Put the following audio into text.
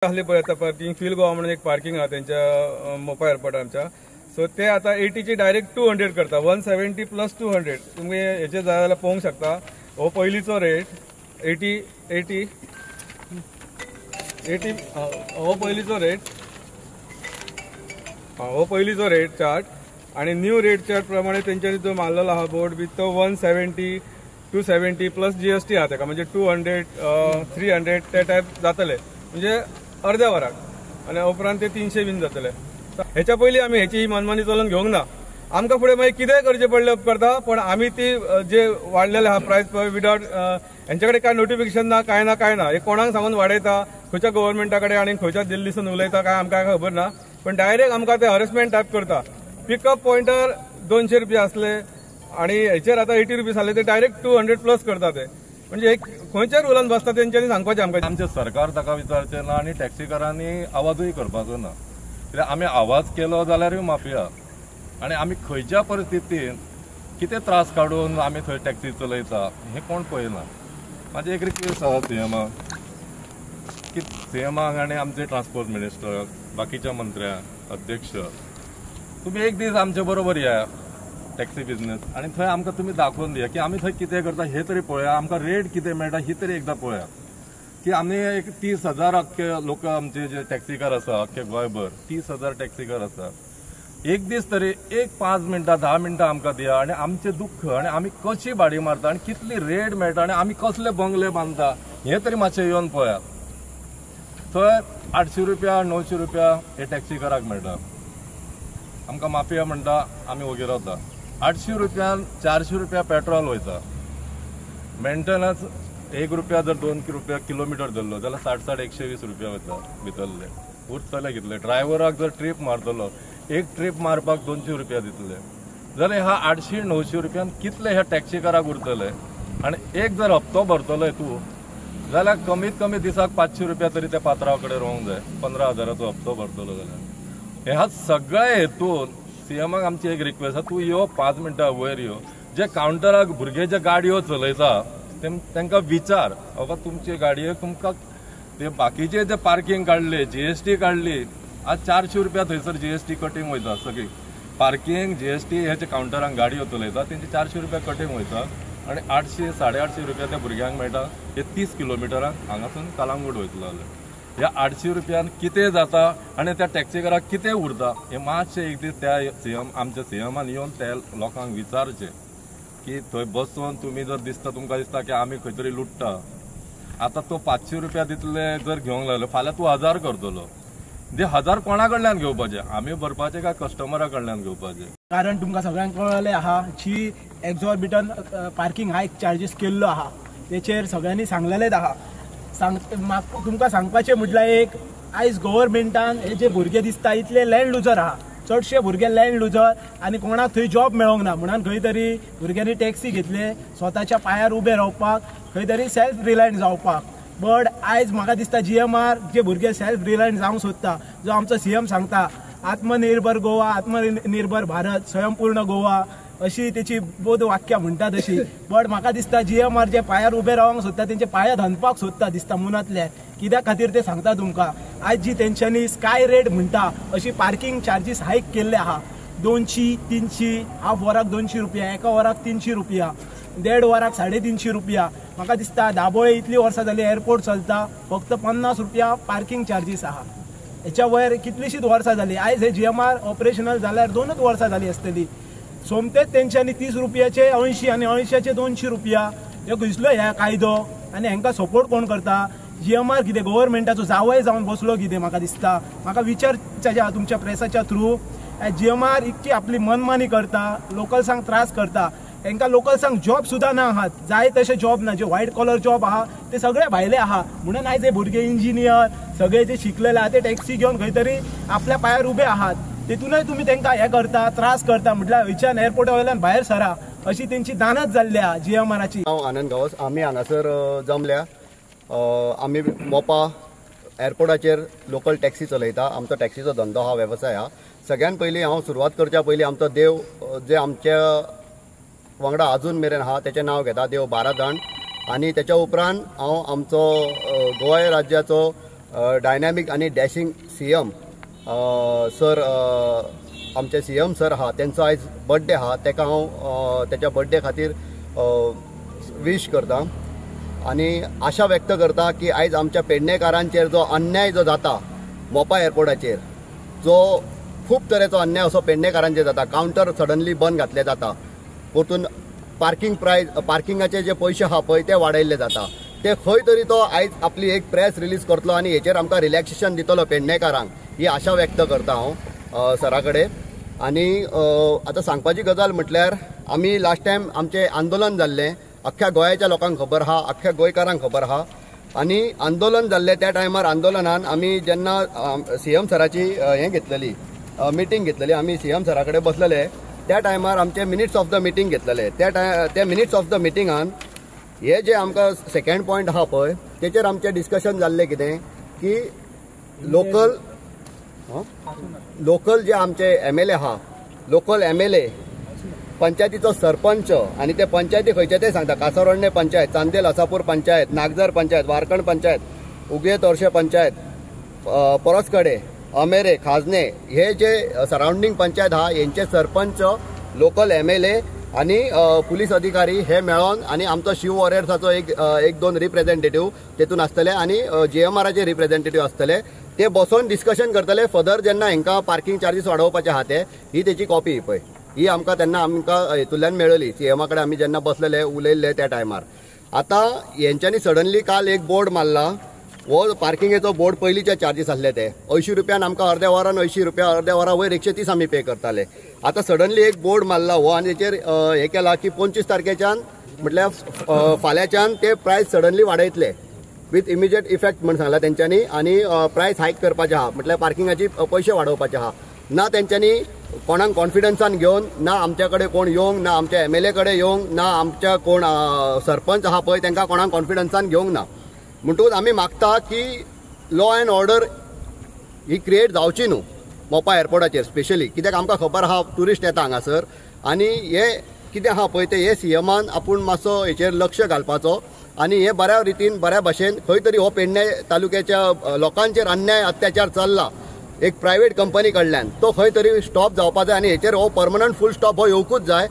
आसले पळय आतां पार्किंग फील गोवा म्हणून एक पार्किंग आहा तेंच्या मोपा एअरपोर्टार आमच्या. सो ते आतां 80ची डायरेक्ट 200 करता, 170 प्लस 200. तुमी हेचे जाय जाल्यार पळोवंक शकता. हो पयलींचो रेट 80 80 80, हो पयलींचो रेट, हो पयलींचो रेट चार्ट. आनी न्यू रेट चार्ट प्रमाणे तेंच्यांनी जो मारलेलो आहा बोर्ड बी तो 170 270 प्लस GST आहा तेका, म्हणजे 200 300 ते टायप जातले, म्हणजे अर्द्या वराक. आनी उपरांत ते 300 बीन जातले. हेच्या पयलीं आमी हेची मनमानी चलोवन घेवंक ना. आमकां फुडें मागीर कितेंय करचें पडलें करता, पण आमी ती जे वाडलेले आहा प्रायस पळय विदाउट हेंचे कडेन कांय नोटिफिकेशन ना, कांय ना, कांय ना. हे कोणाक सांगून वाडयता, खंयच्या गव्हर्मेंटा कडेन आनी खंयच्या दिल्लीसून उलयता काय आमकां खबर ना, पण डायरेक्ट आमकां ते हरेसमेंट टायप करता. पिकअप पॉयंटर 200 रुपया आसले आनी हेचेर आतां 80 रुपीज आसले, ते डायरेक्ट 200 प्लस करता ते. म्हणजे एक खंयच्या रुलान बसता तेंच्यांनी सांगपाचें आमकां. आमचें सरकार ताका विचारचें ना आनी टॅक्सीकारांनी आवाजूय करपाचो ना, कित्याक आमी आवाज केलो जाल्यारूय माफिया. आनी आमी खंयच्या परिस्थितीन कितें त्रास काडून आमी थंय टॅक्सी चलयता हें कोण पळयना. म्हाजी एक रिक्वेस्ट आसा सीएमाक की सीएमाक आनी आमचे ट्रान्सपोर्ट मिनिस्टराक, बाकीच्या मंत्र्यांक, अध्यक्ष, तुमी एक दीस आमचे बरोबर या टॅक्सी बिजनेस आनी थंय आमकां तुमी दाखोवन दिया की आमी थंय कितें करता हें तरी पळया, आमकां रेट कितें मेळटा ही तरी एकदां पळया. की आमी एक 30,000 अख्खे लोक आमचे जे टॅक्सीकार आसा अख्खे गोंयभर 30,000 टॅक्सीकार आसा. एक दीस तरी एक 5 मिनटां 10 मिनटां आमकां दिया आनी आमचें दुख्ख आनी आमी कशी भाडी मारता आनी कितली रेट मेळटा आनी आमी कसले बंगले बांदता हें तरी मातशें येवन पळया. थंय 800 रुपया 900 रुपया हे टॅक्सीकाराक मेळटा. आमकां माफिया म्हणटा आमी वगैरे रावता. 800 रुपयान 400 रुपया पेट्रोल वयता, मेंटेनन्स 1 रुपया जर 2 रुपया किलोमिटर धरलो जाल्यार 60 60 120 रुपया वयता भितरले. उरतले कितले? ड्रायव्हराक जर ट्रीप मारतलो एक ट्रीप मारपाक 200 रुपया दितले जाल्यार ह्या 800 900 रुपयान कितले ह्या टॅक्सीकाराक उरतले? आनी एक जर हप्तो भरतलो तूं जाल्यार कमीत कमी दिसाक 500 रुपया तरी त्या पात्रांव कडेन रोवंक जाय, 15,000चो हप्तो भरतलो जाल्यार. ह्या सगळ्या हेतून सीएमाक आमची एक रिक्वेस्ट आसा, तूं यो 5 मिनटां वयर यो, जे कावंटराक भुरगे जे गाडयो चलयता तांकां विचार बाबा तुमचे गाडयेक तुमकां ते बाकीचे जे पार्किंग काडले, GST काडली, आज 400 रुपया थंयसर GST cutting वयता. सगळी पार्किंग GST हेचे कावंटरांक गाडयो चलयता तेंचे 400 रुपया कटींग वयता आनी 800 850 रुपया त्या भुरग्यांक मेळटा. हे 30 किलोमिटरांक हांगासून कलांगूट वयतलो जाल्यार ह्या 800 रुपयान कितें जाता आनी त्या टॅक्सीकाराक कितें उरता हें मातशें एक दीस त्या सीएम आमच्या सीएमान येवन त्या लोकांक विचारचें की थंय बसून तुमी जर दिसता तुमकां दिसता की आमी खंय तरी लुट्टा, आतां तो 500 रुपया दितले जर घेवंक लागलो फाल्यां तूं 1000 करतलो, ते 1000 कोणा कडल्यान घेवपाचे? आमी भरपाचे काय कस्टमरा कडल्यान घेवपाचे? कारण तुमकां सगळ्यांक कळ्ळें आहा जी एक्झॉर्बिटन पार्किंग हायक चार्जीस केल्लो आहा तेचेर सगळ्यांनी सांगलेलेच आहा. तुमकां सांगपाचें म्हटल्यार एक आयज गव्हर्मेंटान हे जे भुरगे दिसता इतले लँड लुजर आहा, चडशे भुरगे लँड लुजर आनी कोणाक थंय जॉब मेळोंक ना म्हणून खंय तरी भुरग्यांनी टॅक्सी घेतले स्वताच्या पांयार उबे रावपाक, खंय तरी सेल्फ रिलायंट जावपाक. बट आयज म्हाका दिसता GMR जे भुरगे सेल्फ रिलायंट जावंक सोदता, जो आमचो CM सांगता आत्मनिर्भर गोवा, आत्मनिर्भर भारत, स्वयंपूर्ण गोवा अशी तेची बोध वाक्यां म्हणटा तशी. बट म्हाका दिसता GMR जे पांयार उबे रावंक सोदता तेंचे पांय धनपाक सोदता दिसता मुनांतल्यान. कित्या खातीर ते सांगता तुमकां, आयज जी तेंच्यांनी स्काय रेट म्हणटा अशी पार्किंग चार्जीस हायक केल्ले आहा, 200 300, हाफ वराक 200 रुपया, एका वराक 300 रुपया, 1.5 वराक 350 रुपया. म्हाका दिसता दाबोळे इतली वर्सां जाली एअरपोर्ट चलता, फक्त 50 रुपया पार्किंग चार्जीस आहा. हेच्या वयर कितलीशीच वर्सां जाली. आयज हे GMR operational जाल्यार 2च वर्सां जाली आसतली. सोमतेच तेंच्यांनी 30 रुपयाचे 80 आनी 80चे 200 रुपया, हे खंयसलो ह्या कायदो आनी हेंकां सपोर्ट कोण करता? GMR कितें गव्हर्मेंटाचो जावय जावन बसलो कितें? म्हाका दिसता, म्हाका विचारच्या तुमच्या प्रेसाच्या थ्रू GMR इतकी आपली मनमानी करता, लोकल्सांक त्रास करता. तांकां लोकल्सांक जॉब सुद्दां ना आहात, जाय तशे जॉब ना, जे व्हायट कॉलर जॉब आहा ते सगळे भायले आहा. म्हणून आयज हे भुरगे इंजिनियर सगळे जे शिकलेले आहा ते टॅक्सी घेवन खंय तरी आपल्या पांयार उबे आहात, तेतूनय तुमी तांकां हें करता, त्रास करता. म्हटल्यार हयच्यान एअरपोर्टा वयल्यान भायर सरा अशी तेंची दानत जाल्ली आहा GMRची. हांव आनंद गांवस, आमी हांगासर जमल्या. आमी मोपा एअरपोर्टाचेर लोकल टॅक्सी चलयता. आमचो टॅक्सीचो धंदो हा, वेवसाय हा. सगळ्यान पयलीं हांव सुरवात करच्या पयलीं आमचो देव जे आमच्या वांगडा आजून मेरेन आहा तेचें नांव घेता, देव बारादान. आनी तेच्या उपरांत हांव आमचो गोंय राज्याचो डायनॅमीक आनी डॅशिंग सीएम सर, आमचे सीएम सर आहा तेंचो आयज बर्थडे आहा, तेका हांव तेच्या बर्थडे खातीर विश करता आनी आशा व्यक्त करता की आयज आमच्या पेडणेकारांचेर जो अन्याय जो जाता मोपा एअरपोर्टाचेर, जो खूब तरेचो अन्याय असो पेडणेकारांचेर जाता, कावंटर सडनली बंद घातले जाता, परतून पार्किंग प्रायज पार्किंगाचे जे पयशे आहा पळय ते वाडयल्ले जाता, ते खंय तरी तो आयज आपली एक प्रेस रिलीज करतलो आनी हेचेर आमकां रिलॅक्सेशन दितलो पेडणेकारांक, ही आशा व्यक्त करता हांव सरा कडेन. आनी आतां सांगपाची गजाल म्हटल्यार आमी लास्ट टायम आमचें आंदोलन जाल्लें, अख्ख्या गोंयाच्या लोकांक खबर आहा, अख्ख्या गोंयकारांक खबर आहा. आनी आंदोलन जाल्लें त्या टायमार आंदोलनान आमी जेन्ना सीएम सराची हें घेतलेली मिटींग घेतलेली, आमी सीएम सरा कडेन बसलेले त्या टायमार आमचे मिनिट्स ऑफ the meeting घेतलेले, त्या मिनिट्स ऑफ the मिटिंगान हे जे आमकां सेकेंड पॉयंट आहा पळय तेचेर आमचें डिस्कशन जाल्लें कितें की लोकल लोकल जे आमचे एमएलए आहा, लोकल एमएलए पंचायतीचो सरपंच आनी ते पंचायती खंयचे ते सांगता, कासारोडणे पंचायत, चांदेल आसापूर पंचायत, नागझर पंचायत, वारकण पंचायत, उगये तोरशे पंचायत, परसकडे, अमेरे, खाजने, हे जे सरावंडींग पंचायत आहा हेंचे सरपंच, लोकल एमएलए आनी पुलीस अधिकारी हे मेळोन आनी आमचो शिव वॉरियर्साचो एक दोन रिप्रेझेंटेटिव्ह तेतून आसतले आनी जीएमआराचे रिप्रेझेंटेटिव्ह आसतले, ते बसोन डिस्कशन करतले फर्दर जेन्ना हेंकां पार्किंग चार्जीस वाडोवपाचे आहा ते. ही तेची कॉपी पळय, ही आमकां तेन्ना आमकां हेतूंतल्यान मेळ्ळी, सीएमा कडेन आमी जेन्ना बसलेले उलयल्ले त्या टायमार. आतां हेंच्यांनी सडनली काल एक बोर्ड मारला, हो पार्किंगेचो बोर्ड पयलींचे चार्जीस आसले ते 80 रुपयान आमकां अर्द्या वरान 80 रुपया, अर्द्या वरा वयर 130 आमी पे करताले. आतां सडनली एक बोर्ड मारला हो आनी तेचेर हें केलां की 25 तारखेच्यान म्हटल्यार फाल्यांच्यान ते प्रायस सडनली वाडयतले विथ इमिजिएट इफेक्ट म्हण सांगला तेंच्यांनी, आनी प्रायस हायक करपाचें आहा, म्हटल्यार पार्किंगाची पयशे वाडोवपाचे आहा. ना तेंच्यांनी कोणाक कॉन्फिडन्सान घेवन, ना आमच्या कडेन कोण येवंक ना, आमच्या एमएलए कडेन येवंक ना, आमच्या कोण सरपंच आहा पळय तेंकां कोणाक कॉन्फिडन्सान घेवंक ना. म्हणटकूच आमी मागता की law and order he create जावची न्हू मोपा एअरपोर्टाचेर स्पेशली, कित्याक आमकां खबर आहा ट्युरिस्ट येता हांगासर आनी हे कितें आहा पळय तें हे सीएमान आपूण मातसो हेचेर लक्ष घालपाचो आनी हे बऱ्या रितीन बऱ्या भाशेन खंय तरी हो पेडणे तालुक्याच्या लोकांचेर अन्याय अत्याचार चल्ला एक प्रायवेट कंपनी कडल्यान, तो खंय तरी स्टॉप जावपा जाय आनी हेचेर हो परमनंट फूल स्टॉप हो येवकूच जाय.